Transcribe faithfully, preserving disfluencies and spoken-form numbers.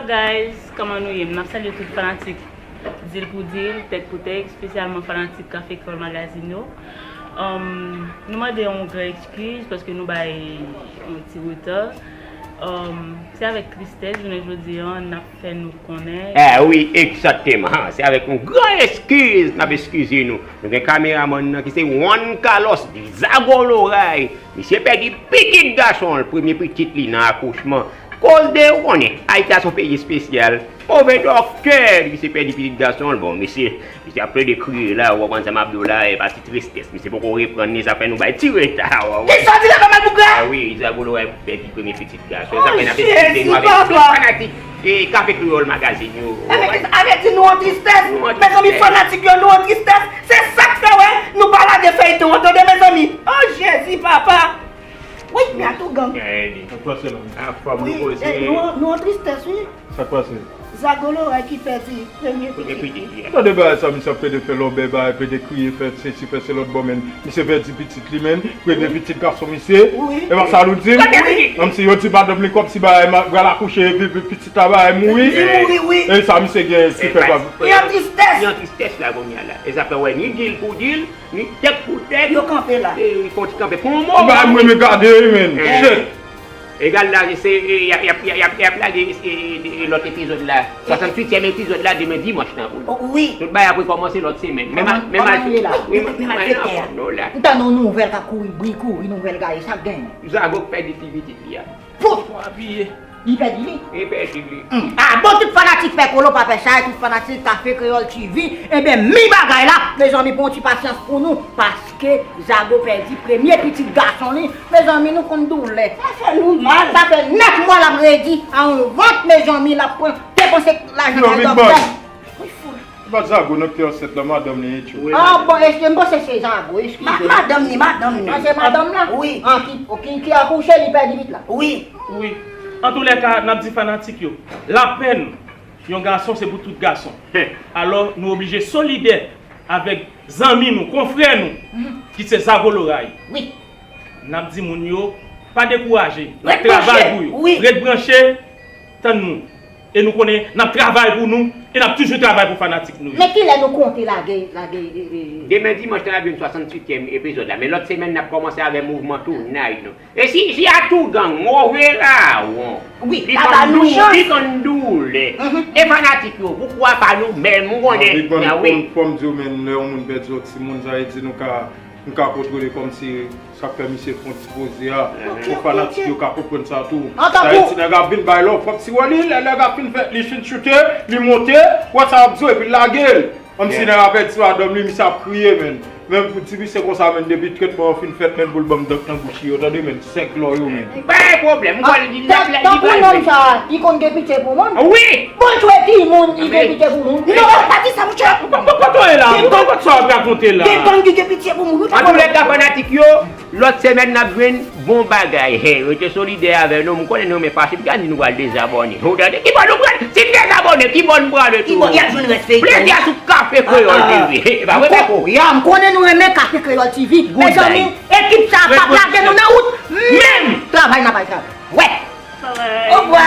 Guys, kòman nou ye? M ap salye tout fanatik Dil pou Dil, Tèk pou Tèk, espesyalman fanatik Kafe Kreyòl Magazine yo. Um, nou mande yon gran eskiz paske nou bay yon ti reta. Um, se avèk tristès, jounen jodi a, n ap fè nou konnen. Ah wi, egzakteman. Se avèk yon gran eskiz n ap eskize nou. Nou gen kameramann nan ki se Juan Carlos di Zago Loray. Misye pèdi pitit gason l, premye pitit li nan akouchman. Koz de, ou konnen, Ayiti a se yon peyi espesyal. Move doktè, misye pèdi pitit gason l. Bon, misye, misye ap plede kriye la, ou konprann sa m ap di w la, e pa ti tristès. Misye poko reprann li, sa fè nou bay ti reta, ou konprann. Kisa w di la, papa Boukra? Ah wi, Zago Loray pèdi premye pitit gason l. Sa fè n ap eskize nou avèk tout fanatik e Kafe Kreyòl Magazine yo. Avèk, avèk di nou an tristès. Nou an tristès. Mezanmi, fanatik yo, nou an tristès. Se sa k fè, wè, nou pa lage feyton an, tande, mezanmi. Oh, Jezi, papa. Wi, men atougang. Sa k pase la? Anfòm, nou poze. Nou, nou an tristès, wi. Sa k pase? Zago Loray ki pèdi premye pitit li. Tande bagay sa, misye ap plede fè lòbèy, bagay, plede kriye, fè sesi, fè se lòt bò, men misye pèdi pitit li, men, premye pitit gason misye. Wi. E pa sa nou di? Kòmsi yo di madanm li, kòmsi bagay, pral akouche, epi pitit la bagay mouri. Li mouri, wi. E sa misye gen ki fè pa. Li an tristès. Li an tristès la kounye a la. E sa fè wè ni Dil pou Dil, ni Tèk pou Tèk. Yo kanpe la. E, fè yon ti kanpe pou yon moman. Bagay mwen, men gade, wi, men. Shit. Egal la, se, e, y ap, y ap, y ap, y ap lage, e, e, e, lòt epizòd la. Swasanntuityèm epizòd la demen dimanch nan pou nou. Wi. Tout bagay ap rekòmanse lòt semèn. Men mal, men mal, wi, men malfektè a. M tann yon nouvèl k ap kouri, bri kouri, nouvèl gaye, sa k genyen? Zago k pèdi ti pitit li a. Pouf! Li pèdi li? Li pèdi li. Ah bon, tout fanatik Pè Kolo pa fè sa, tout fanatik Kafe Kreyòl T V, enben, mi bagay la, mezanmi, pran yon ti pasyans pou nou, paske Zago pèdi premye pitit gason li, mezanmi, nou konn doulè. Sa fè nou mal. Sa fè nèf mwa l ap redi a yon vant, mezanmi, l ap pran depanse lajan nan doktè. Wi, fout. Se pa Zago non ki ansent la, madanm li, etyo. Ah bon, eske m panse se Zago, eskize m. Madanm ni, madanm ni. Ah, se madanm la? Wi. Ah, ki, ki, ki akouche, li pèdi pitit la? Wi. Wi. Antoulèka, n ap di fanatik yo, lapèn yon gason se pou tout gason. Alò, nou oblije solidè avèk zanmi nou, konfrè nou, ki se Zago Loray. Wi. N ap di moun yo, pa dekouraje, n ap travay pou yo. Wi. Ret branche, tann nou. E nou konnen n ap travay pou nou, e n ap toujou travay pou fanatik nou yo. Men kilè nou konte lage, lage, e, e, e? Demen dimanch lan ap vin swasanntuityèm epizòd la, men lòt semèn n ap kòmanse avè mouvman tounay nou. E si, si atougang, move rawon, wi, li konn dou-, li konn doulè. E fanatik yo, poukwa pa nou menm, ou konnen? Big Man, fò m di w, men, lè yon moun pèdi yon timoun, sa vle di nou ka, nou ka kontwole kòmsi Sa k fè misye fè yon ti poze a, pou fanatik yo ka konprann sa tou. Sa vle di nèg ap vin bay love, fòk si wè li, lè nèg ap fin fè, li fin choute, li monte, wè sa ap di w, epi l lage l. Kòmsi nèg ap pèdi madanm li, misye ap kriye, menn. Menm pou ti misye konsa, menn, depi tretman an fin fèt, menn, pou l ban m dank nan bouch li yo, tande, menn, sèk lò yo, menn. Pa gen pwoblèm, m kwè li, li, li, li pral vin. Tankou nonm sa, li konn gen pitye pou moun? Wi! Bon, jwe timoun, li gen pitye pou moun. Non, pa di sa, monchè. Kote w ye la? Kote sa w ap rakonte la? Gen gang ki gen pitye pou moun, wi. Antoulèka, fanatik yo, lòt semèn n ap jwenn bon bagay. Hey, rete solidè avè nou. M konnen nou renmen fache, piga di nou pral dezabòne. Ou tande? Ki bò nou pral? Si n dezabòne, ki bò n prale tou? Ki bò? Y ap jwenn rès feyton. Plezi a sou Kafe Kreyòl T V. Hey, pa vre, Peko? Ya, m konnen nou renmen Kafe Kreyòl T V. Mezanmi, ekip sa a p ap lage nou nan wout. Menm travay n ap al travay. Wè. Obwa.